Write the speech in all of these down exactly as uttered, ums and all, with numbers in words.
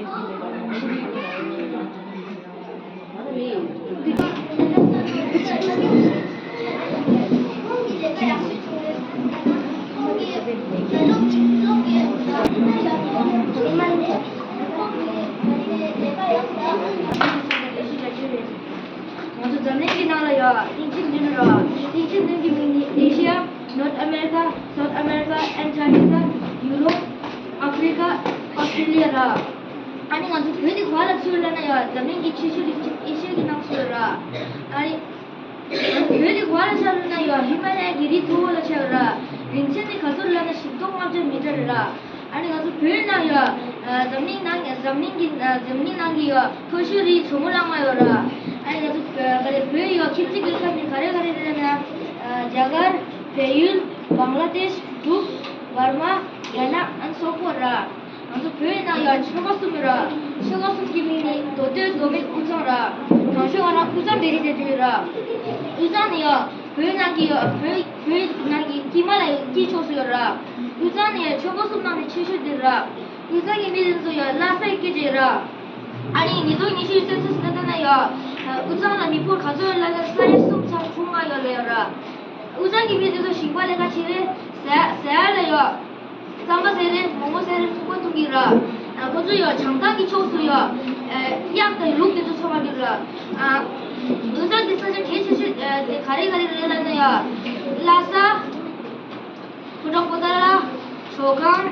ང་ཚོ་འཛམ་གླིང་གི་ནང་ལ་ཡོད་གླིང་ཆེན་བདུན་ར། གླིང་ཆེན་བདུན་གྱི་མིང་ནི་ཨེ་ཤི་ཡ། North America, South America, Antarctica, Europe, Africa, Australia ར། ཨ་ནི་ང་ཚོ་བོད་འདི་ག་པར་ལ་ཚུད་ལབ་ན་ཡོད་འཛམ་གླིང་གི་ཆེ་ཤོས་ཀྱི་ཨེ་ཤི་ཡ་གི་ནང་ཚུད་ར། ཨ་ནི་བོད་འདི་ག་པར་ལ་ཆགས་ལབ་ན་ཡོད་ཧི་མ་ལ་ཡ་གི་རི་མཐོ་པོ་ལ་ཆགས་ར། རིན་ཆེན་ནི་ག་ཚོད་ལབ་ན་བཞི་སྟོང་ལྔ་བརྒྱ་མི་ཊར་ར། ཨ་ནི་ང་ཚོ་བོད་ནང་ཡོད། ཨ་འཛམ་གླིང་ནང་འཛམ་གླིང་གི་ཨ་འཛམ་གླིང་ནང་གི་ཡོད་མཐོ་ཤོས་རི་ཇོ་མོ་གླང་མ་ཡོད་ར། ཨ་ནི་ང་ཚོ་བོད་ག་རེ་བོད་ཡོད་ཁྱིམ་མཚེས་རྒྱལ་ཁབ་ནི་ག་རེ་ག་རེ་རེད་ན། ཨ་རྒྱ་གར། བལ་ཡུལ། བང་ལ་དེཤ། འབྲུག། འབར་མ། རྒྱ་ནག་ཨ་ནི་སོག་པོ་ར། ང་ཚོ་བོད་ནང་ཡོད་ཆོལ་ཁ་གསུམ་ཡོད་ར། ཆོལ་ཁ་གསུམ་གྱི་མིང་ནི་མདོ་སྟོད་མདོ་སྨད་དབུས་གཙང་ར། དང་ཤོས་ང་རང་དབུས་གཙང་འབྲེལ་རིས་བྱེད་རྒྱུ་ཡོད་ར། དབུས་གཙང་ནི་ཡོད་བོད་ནང་གི་ཡོད་བོད་བོད་ནང་གི་དཀྱིལ་མ་ལ་ཡོད་དཀྱིལ་ཕྱོགས་སུ་ཡོད་ར། དབུས་གཙང་ནི་ཡོད་ཆོལ་ཁ་གསུམ་ནང་ནས་ཆེ་ཤོས་དེ་ར། དབུས་གཙང་གི་མི་དེ་ཚོ་ཡོད་ལྷ་སའི་སྐད་ཆ་ཡོད་ར། ཨ་ནི་ཉིས་སྟོང་ཉི་ཤུ་སེན་སས་ལ་ལྟ་ན་ཡོད་དབུས་གཙང་ལ་མི་འབོར་ག་ཚོད་ཡོད་ལབ་ན་ས་ཡ་གསུམ་ཚེག་དྲུག་ལྔ་ཡོད་ལབ་ཡོད་ར། དབུས་གཙང་གི་མི་དེ་ཚོ་ཞིང་པ་ལས་ཀ་བྱེད་རེད་ཟེར་ཟེར་ལ་ཡོད། རྩམ་པ་ཟ་རེད། མོག་མོག་ཟ་རེད། ཐུག་པ་འཐུང་གི་ར། ཨ་ཁོ་ཚོ་ཡོད་བྱང་ཐང་གི་ཕྱོགས་སུ་ཡོད། ཨ་གཡག་དང་ལུག་དེ་ཚོ་འཚོ་བ་སྐྱེལ་ར། ཨ་དབུས་གཙང་གི་ས་ཆ་གལ་ཆེ་ཤོས་ཨ་དེ་ག་རེ་ག་རེ་རེད་ལབ་ན་ཡོད། ལྷ་ས། ཕོ་བྲང་པོ་ཏཱ་ལ། ཇོ་ཁང་།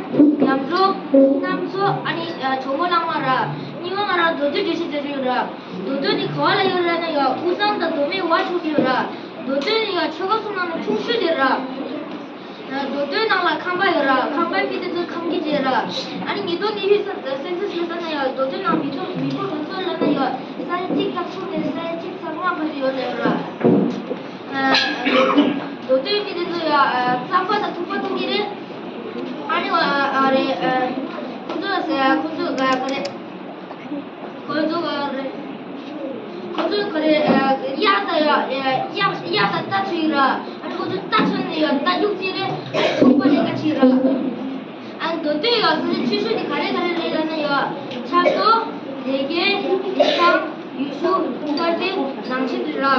ཉམས་གྲོགས། གནམ་མཚོ། ཨ་ནི་ཨ་ཇོ་མོ་གླང་མ་ར། གཉིས་པ་ང་རང་མདོ་སྟོད་འགྲེལ་བཤད་བྱ་རྒྱུ་ཡོད་ར། མདོ་སྟོད་དེ་ག་པར་ལ་ཡོད་རེད་ལབ་ན་ཡོད་དབུས་གཙང་དང་མདོ་སྨད་བར་ཕྱོགས་སུ་ཡོད་ར། མདོ་སྟོད་ནི་ཡོད་ཆོལ་ཁ་གསུམ་ནང་ནས་ཆུང་ཤོས་དེ་ར། མདོ་སྟོད་ནང་ལ་ཁམས་པ་ཡོད་ར། ཁམས་པའི་མི་དེ་ཚོ་ཁམས་སྐད་བརྗེད་ར། ཨ་ནི་ཉིས་སྟོང་ཉི་ཤུ་སེན་སས་ལ་ལྟ་ན་ཡང་མདོ་སྟོད་ནང་མི་ཚོ་མི་འབོར་ག་ཚོད་ལབ་ན་ཡང་ས་ཡ་གཅིག་ཚེག་གསུམ་ནས་ས་ཡ་གཅིག་ཚེག་ལྔ་བར་དུ་ཡོད་ལབ་ཡོད་ར། མདོ་སྟོད་མི་དེ་ཚོ་ཡང་རྩམ་པ་དང་ཐུག་པ་འཐུང་གི་རེད། ཨ་ནི་ཨ་རེ་ཁོ་ཚོ་ཁོ་ཚོ་ག་རེ། ཁོ་ཚོ་ག་རེ། ཁོ་ཚོ་ག་རེ་ཨ་གཡག་དང་ཡ་ཨ་གཡག་གཡག་དང་རྟ་འཚོལ་གྱི་ར། ཨ་ནི་ཁོ་ཚོ་རྟ་འཚོལ་ནས་ཡ་རྟ་རྒྱུག་རྩིས་རེད། ཨ་ནི་ཚོང་པ་ལས་ཀ་བྱེད་ར། ཨ་ནི་མདོ་སྟོད་ཡ་ས་ཆ་ཆེ་ཤོས་དེ་ག་རེ་ག་རེ་རེད་ལབ་ན་ཡ་ཆབ་མདོ། སྡེ་དགེ། བདེ་ཐང་། ཡུལ་ཤུལ། དཔལ་སྡེ། ནང་ཆེན་རེད་ར།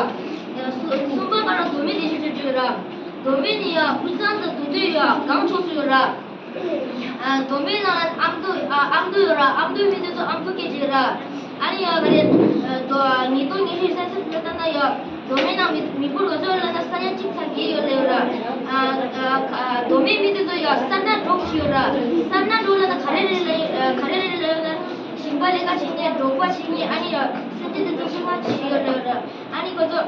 ཡ་སུ་གསུམ་པ་ང་རང་མདོ་སྨད་འགྲེལ་བཤད་བྱ་རྒྱུ་ཡོད་ར། མདོ་སྨད་ནི་ཡ་དབུས་གཙང་དང་མདོ་སྟོད་ཡ་སྒང་ཕྱོགས་སུ་ཡོད་ར། ཨ་མདོ་སྨད་ནང་ལ་ཨ་མདོ་ཨ་ཨ་མདོ་ཡོད་ར། ཨ་མདོའི་མི་དེ་ཚོ་ཨ་མདོ་སྐད་བརྗེད་ར། ཨ་ནི་ཡ་ག་རེ་ཨ་མདོ་ཉིས་སྟོང་ཉི་ཤུ་སེན་སས་ལ་ལྟ་ན་ཡ་མདོ་སྨད་ནང་མི་མི་འབོར་ག་ཚོད་ཡོད་ལབ་ན་ས་ཡ་གཅིག་ཚེག་བརྒྱད་ཡོད་ལབ་ཡོད་ར། ཨ་ཨ་ཨ་མདོ་སྨད་མི་དེ་ཚོ་ཡ་སར་ནག་འབྲོག་ཞིག་ཡོད་ར། སར་ནག་འབྲོག་ལབ་ན་ག་རེ་རེད་ལབ་ཡོད་ཨ་ག་རེ་རེད་ལབ་ཡོད་ན་ཞིང་པ་ལས་ཀ་བྱེད་མཁན་འབྲོག་པ་བྱེད་མཁན་ཨ་ནི་ཡ་སེམས་ཅན་དེ་ཚོ་ཆུང་མ་བྱེད་ཡོད་ལབ་ཡོད་ར། ཨ་ནི་ཁོ་ཚོ།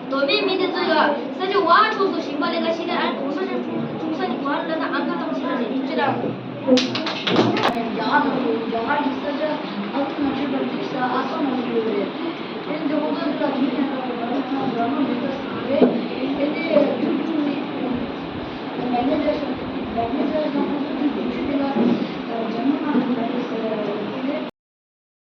མདོ་སྨད་མི་དེ་ཚོ་ཡང་ས་ཆ་བར་ཕྱོགས་སུ་ཞིང་པ་ལས་ཀ་བྱེད་ཀྱི་ཨ་གྲོང་ས་ཆ་གྲོང་ས་ནི་ག་རེ་ལབ་ན་ཨ་མདོ་ཐམས་ཅད་ལ་རེད་ཅི་ར། རྒྱ་གར་ནང་དུ་རྒྱ་གར་གྱི་ས་ཆ་ཨ་ཁུ་ནང་ཆོས་པར་ཅིག་ས་ཨ་སོ་ནང་དུ་ཡོད་རེད། དེ་འདི་ཁོང་ཚོ་འདི་ལ་དུས་ཡང་དག་པའི་རང་དབང་རང་དབང་མེད་པ།